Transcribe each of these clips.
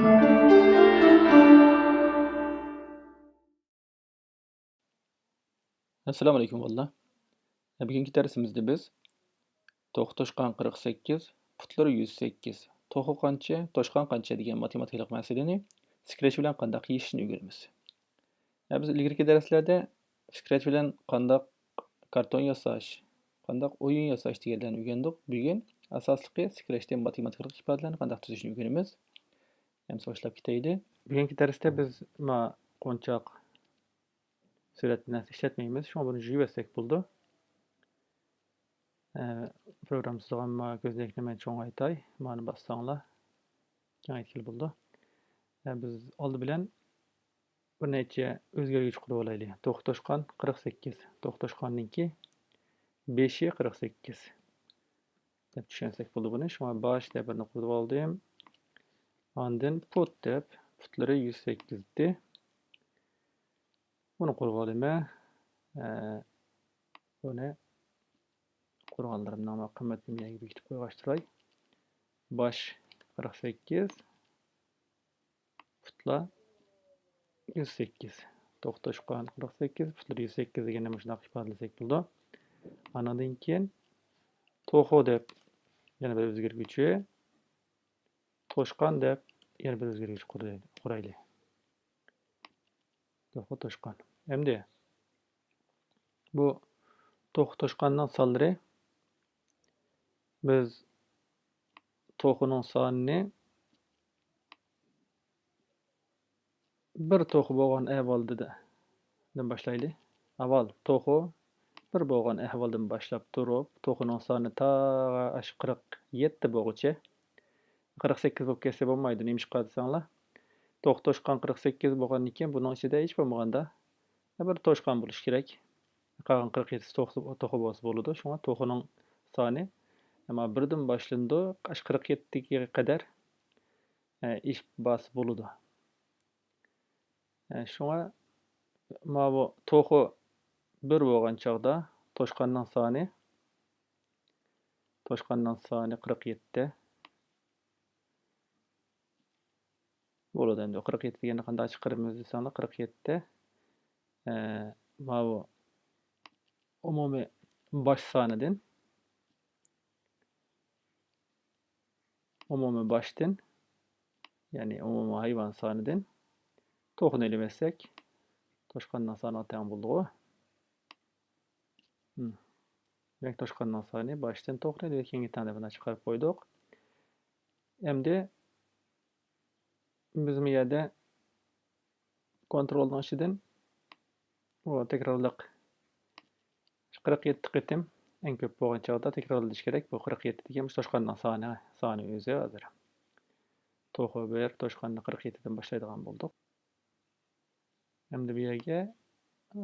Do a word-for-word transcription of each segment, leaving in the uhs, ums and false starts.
ئەسسالامۇ ئەلەيكۇم بالىلار. بۈگۈنكى دەرسىمىزدە بىز توخۇ توشقان قىرىق سەككىز، پۇتلىرى يۈز سەككىز، توخۇ قانچە، توشقان قانچە دېگەن ماتېماتىكىلىق مەسىلىنى سكرەتچ بىلەن قانداق يېشىشنى ئۆگىنىمىز. ھە، بىز ئىلگىرىكى دەرسلەردە سكرەتچ بىلەن قانداق كارتون ياساش، قانداق ئويۇن ياساش دېگەنلەرنى ئۆگەندۇق. بۈگۈن ئاساسلىقى سكرەتچتىن ماتېماتىكىلىق ئىپادىلەرنى قانداق تۈزۈشنى ئۆگىنىمىز. ئەمسە باشلاپ كېتەيلى. بۈگۈنكى دەرستە بىز ما قونچاق سۈرەتنى ئىشلەتمەيمىز. شۇڭا بۇنى يۇيۇۋەتسەك بولىدۇ. ئە، پروگرامما سىزغان ما كۆزنەكنى مەن چوڭايتاي. مانى باسساڭلار كېڭەيتكىلى بولىدۇ. ئە، بىز ئالدى بىلەن بىر نەچچە ئۆزگەرگۈچ قۇرۇۋالايلى. توخۇ توشقان قىرىق سەككىز. توخۇ توشقاننىڭكى بېشى قىرىق سەككىز دەپ چۈشەنسەك بولىدۇ بۇنى. شۇڭا باش دەپ بىرنى قۇرۇۋالدىم. ئاندىن پۇت دەپ، پۇتلىرى يۈز سەككىز ئىدى. بۇنى قۇرۇۋالىمەن. ئە، بۇنى قۇرغانلىرىمنىڭ قىممىتىنى يەنە بېكىتىپ قويغاچ تۇراي. باش قىرىق سەككىز، پۇتلار يۈز سەككىز. توخۇ توشقان قىرىق سەككىز، پۇتلىرى يۈز سەككىز دېگەننى مۇشۇنداق ئىپادىلىسەك بولىدۇ. ئانىڭدىن كېيىن توخۇ دەپ يەنە بىر ئۆزگەرگۈچى، توشقان دەپ يەنە بىر ئۆزگەرگۈچ قۇرايلى. توخۇ توشقان. ئەمدى بۇ توخۇ توشقاننىڭ سانلىرى، بىز توخۇنىڭ سانىنى بىر توخۇ بولغان ئەھۋالدىن باشلايلى. ئاۋۋال توخۇ بىر بولغان ئەھۋالدىن باشلاپ تۇرۇپ، توخۇنىڭ سانى تا ئاشۇ قىرىق يەتتە بولغۇچە، قىرىق سەككىز بولۇپ كەتسە بولمايدۇ. نېمىشقا دېسەڭلار، توخۇ توشقان قىرىق سەككىز بولغاندىن كېيىن بۇنىڭ ئىچىدە ھېچ بولمىغاندا بىر توشقان بولۇشى كېرەك. قالغان قىرىق يەتتىسى توخۇ، توخۇ بولسا بولىدۇ. شۇڭا توخۇنىڭ سانى ئەمما بىردىن باشلىنىدۇ، ئاشۇ قىرىق يەتتىگە قەدەر، ئە، ئېشىپ بارسا بولىدۇ. ئە، شۇڭا ماۋۇ توخۇ بىر بولغان چاغدا توشقاننىڭ سانى، توشقاننىڭ سانى قىرىق يەتتە بولىدۇ. ئەمدى قىرىق يەتتە دېگەننى قانداق چىقىرىمىز دېسەڭلار، قىرىق يەتتە، ئە، ماۋۇ ئومۇمىي باش سانىدىن، ئومۇمىي باشتىن، يەنى ئومۇمىي ھايۋان سانىدىن توخۇنى ئېلىۋەتسەك، توشقاننىڭ سانىغا تەڭ بولىدىغۇ. ھىم. دېمەك، توشقاننىڭ سانى باشتىن توخۇنى ئېلىۋەتكەنگە تەڭ دەپ مانا چىقىرىپ قويدۇق. ئەمدى بىز بۇ يەردە كونترولنىڭ ئىچىدىن بۇ تەكرارلىق قىرىق يەتتە قېتىم ئەڭ كۆپ بولغان چاغدا تەكرارلىنىش كېرەك. بۇ قىرىق يەتتە دېگەن مۇشۇ توشقاننىڭ سانى، سانى ئۆزى ھازىر. توخۇ بىر، توشقاننى قىرىق يەتتىدىن باشلايدىغان بولدۇق. ئەمدى بۇ يەرگە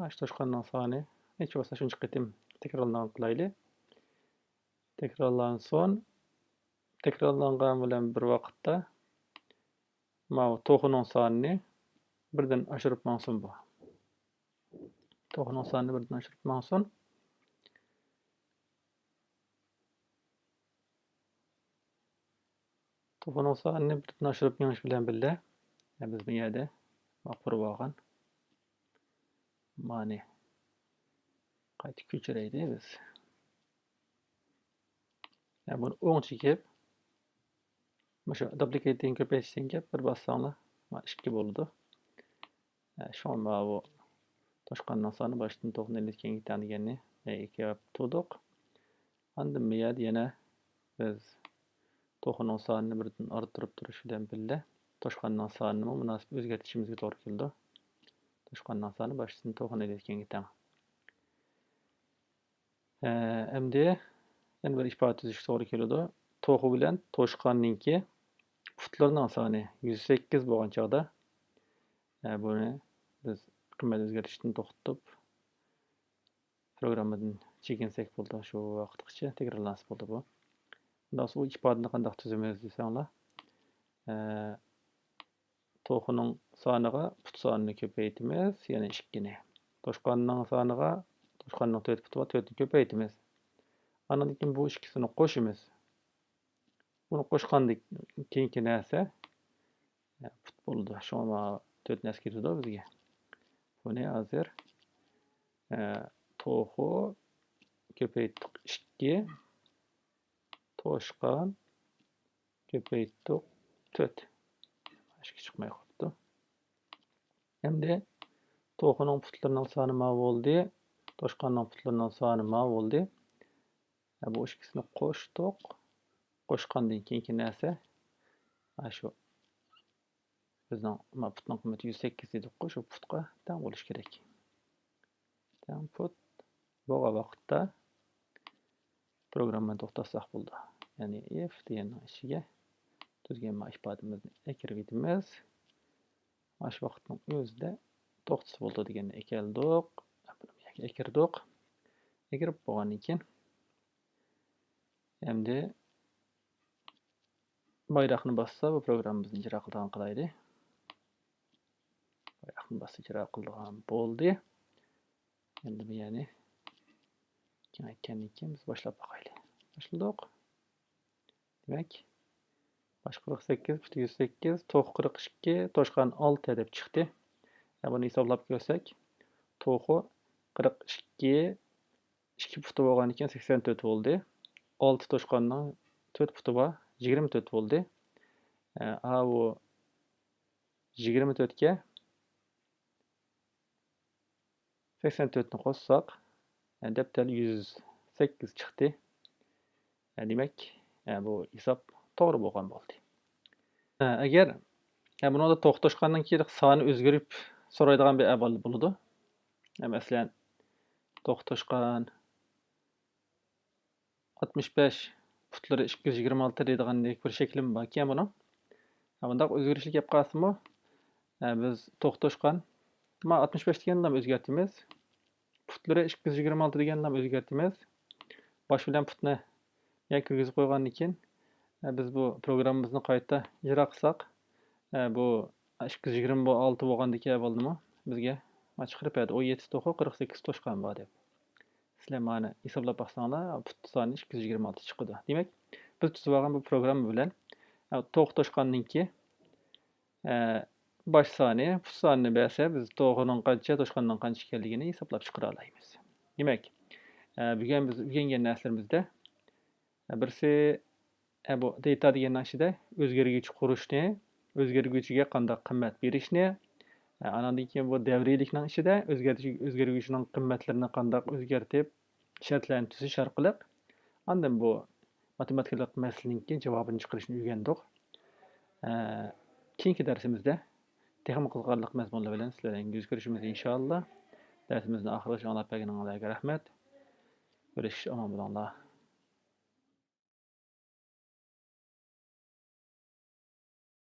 ئاشۇ توشقاننىڭ سانى نەچچە بولسا شۇنچە قېتىم تەكرارلانغان قىلايلى. تەكرارلانسۇن. تەكرارلانغان بىلەن بىر ۋاقىتتا ماۋۇ توخۇنىڭ سانىنى بىردىن ئاشۇرۇپ ماڭسۇن بۇ. توخۇنىڭ سانىنى بىردىن ئاشۇرۇپ ماڭسۇن. توخۇنىڭ سانىنى بىردىن ئاشۇرۇپ مېڭىش بىلەن بىللە، بىز بۇ يەردە قۇرۇۋالغان مانى قايتا كۆچۈرەيلى بىز. بۇنى ئوڭ چېكىپ، مۇشۇ دۇپلىكېتتىن كۆپەيتىشتىن كېيىن بىر باسساڭلار، مانا ئىككى بولىدۇ. شۇڭا ماۋۇ توشقاننىڭ سانى باشتىن توخۇنى ئېلىۋەتكەنگە تەڭ دېگەننى ئىككىگە بۆلۈپ تۇردۇق. ئاندىن بۇ يەردە يەنە بىز توخۇنىڭ سانىنى بىردىن ئارتتۇرۇپ تۇرۇش بىلەن بىللە، توشقاننىڭ سانىنىمۇ مۇناسىپ ئۆزگەرتىشىمىزگە توغرا كېلىدۇ. توشقاننىڭ سانى باشتىن توخۇنى ئېلىۋەتكەنگە تەڭ. ئە، ئەمدى يەنە بىر ئىپادە تۈزۈش توغرا كېلىدۇ. توخۇ بىلەن توشقاننىڭكى پۇتلىرىنىڭ سانى يۈز سەككىز بولغان چاغدا، ئە، بۇنى بىز قىممەت ئۆزگەرتىشتىن توختىتىپ، پروگراممىدىن چېكىنسەك بولىدۇ. شۇ ۋاقىتقىچە تەكرارلانسا بولىدۇ بۇ. ئۇنداق بولسا ئۇ ئىپادىنى قانداق تۈزىمىز دېسەڭلار، ئە، توخۇنىڭ سانىغا پۇت سانىنى كۆپەيتىمىز، يەنى ئىككىنى. توشقاننىڭ سانىغا، توشقاننىڭ تۆت پۇتى بار، تۆتنى كۆپەيتىمىز. ئاندىن كېيىن بۇ ئىككىسىنى قوشىمىز. بۇنى قوشقاندىن كېيىنكى نەرسە، بولىدۇ. شۇڭا مانا تۆتنى ئەسكىرتىدۇ بىزگە. بۇنى ھازىر، ئە، توخۇ كۆپەيتتۇق ئىككى، توشقان كۆپەيتتۇق تۆت. ئىككى چىقماي قاپتۇ. ئەمدى توخۇنىڭ پۇتلىرىنىڭ سانى ما بولدى، توشقاننىڭ پۇتلىرىنىڭ سانى ما بولدى. بۇ ئىككىسىنى قوشتۇق. قوشقاندىن كېيىنكى نەرسە، ئاشۇ بىزنىڭ ما پۇتنىڭ قىممىتى يۈز سەككىز دېدۇققۇ، شۇ پۇتقا تەڭ بولۇشى كېرەك. تەڭ پۇت بولغان ۋاقىتتا پروگراممىنى توختاتساق بولىدۇ. يەنى ئىف دېگەننىڭ ئىچىگە تۈزگەن ما ئىپادىمىزنى ئەكىرىۋېتىمىز. ئاشۇ ۋاقىتنىڭ ئۆزىدە توختىسا بولىدۇ دېگەننى ئەكەلدۇق. ئەكىردۇق. ئەكىرىپ بولغاندىن كېيىن ئەمدى بايراقنى باسسا، بۇ پروگراممىمىزنى ئىجرا قىلىدىغان قىلايلى. بايراقنى باسسا، ئىجرا قىلىدىغان بولدى. ئەمدى بۇ يەرنى كېڭەيتكەندىن كېيىن بىز باشلاپ باقايلى. باشلىدۇق. دېمەك، باش قىرىق سەككىز، پۇت يۈز سەككىز، توخۇ قىرىق ئىككى، توشقان ئالتە دەپ چىقتى. بۇنى ھېسابلاپ كۆرسەك، توخۇ قىرىق ئىككى، ئىككى پۇتى بولغاندىكىن سەكسەن تۆت بولدى. ئالتە توشقاننىڭ تۆت پۇتى بار، يىگىرمە تۆت بولدى. ئاۋۇ يىگىرمە تۆتكە سەكسەن تۆتنى قوشساق، دەپتەر يۈز سەككىز چىقتى. دېمەك، بۇ ھېساب توغرا بولغان بولدى. ئەگەر بۇنىڭدا توخۇ توشقاننىڭكى سانى ئۆزگىرىپ سورايدىغان بىر ئەھۋال بولىدۇ. مەسىلەن، توخۇ توشقان ئاتمىش بەش، پۇتلىرى ئىككى يۈز يىگىرمە ئالتە دەيدىغاندەك بىر شەكلىمۇ باركەن بۇنىڭ. بۇنداق ئۆزگىرىشلىك كەپ قالسىمۇ، بىز توخۇ توشقان، ما ئاتمىش بەش دېگەننى ئۆزگەرتىمىز. پۇتلىرى ئىككى يۈز يىگىرمە ئالتە دېگەننى ئۆزگەرتىمىز. باش بىلەن پۇتنى يەنە كىرگۈزۈپ قويغاندىن كېيىن، بىز بۇ پروگراممىمىزنى قايتا ئىجرا قىلساق، بۇ ئىككى يۈز يىگىرمە ئالتە بولغاندىكى ئەھۋالنىمۇ بىزگە چىقىرىپ بەردى. ئون يەتتە توخۇ، قىرىق سەككىز توشقان بار دەپ. سىلەر مانا ھېسابلاپ باقساڭلار، پۇت سانى ئىككى يۈز يىگىرمە ئالتە چىقىدۇ. دېمەك، بىز تۈزۈۋالغان بۇ پروگرامما بىلەن، ئە، توخۇ توشقاننىڭكى، ئە، باش سانى، پۇت سانىنى بەرسە، بىز توخۇنىڭ قانچە، توشقاننىڭ قانچە ئىكەنلىكىنى ھېسابلاپ چىقىرالايمىز. دېمەك، ئە، بۈگۈن بىز ئۆگەنگەن نەرسىلىرىمىزدە، ئە، بىرسى، ئە، بۇ دېتا دېگەننىڭ ئىچىدە ئۆزگەرگۈچى قۇرۇشنى، ئۆزگەرگۈچىگە قانداق قىممەت بېرىشنى، ئە، ئاناندىن كېيىن بۇ دەۋرىيلىكنىڭ ئىچىدە ئۆزگەرتىش، ئۆزگەرگۈچىنىڭ قىممەتلىرىنى قانداق ئۆزگەرتىپ، شەرتلەرنى تۈزۈش ئارقىلىق ئاندىن بۇ ماتېماتىكىلىق مەسىلىنىڭكى جاۋابىنى چىقىرىشنى ئۆگەندۇق. ئە، كېيىنكى دەرسىمىزدە تېخىمۇ قىزىقارلىق مەزمۇنلار بىلەن سىلەر بىلەن يۈز كۆرۈشىمىز ئىنشائاللا. دەرسىمىزنى ئاخىرغىچە ئاڭلاپ بەرگىنىڭلارغا رەھمەت. كۆرۈشكىچە ئامان بولۇڭلار.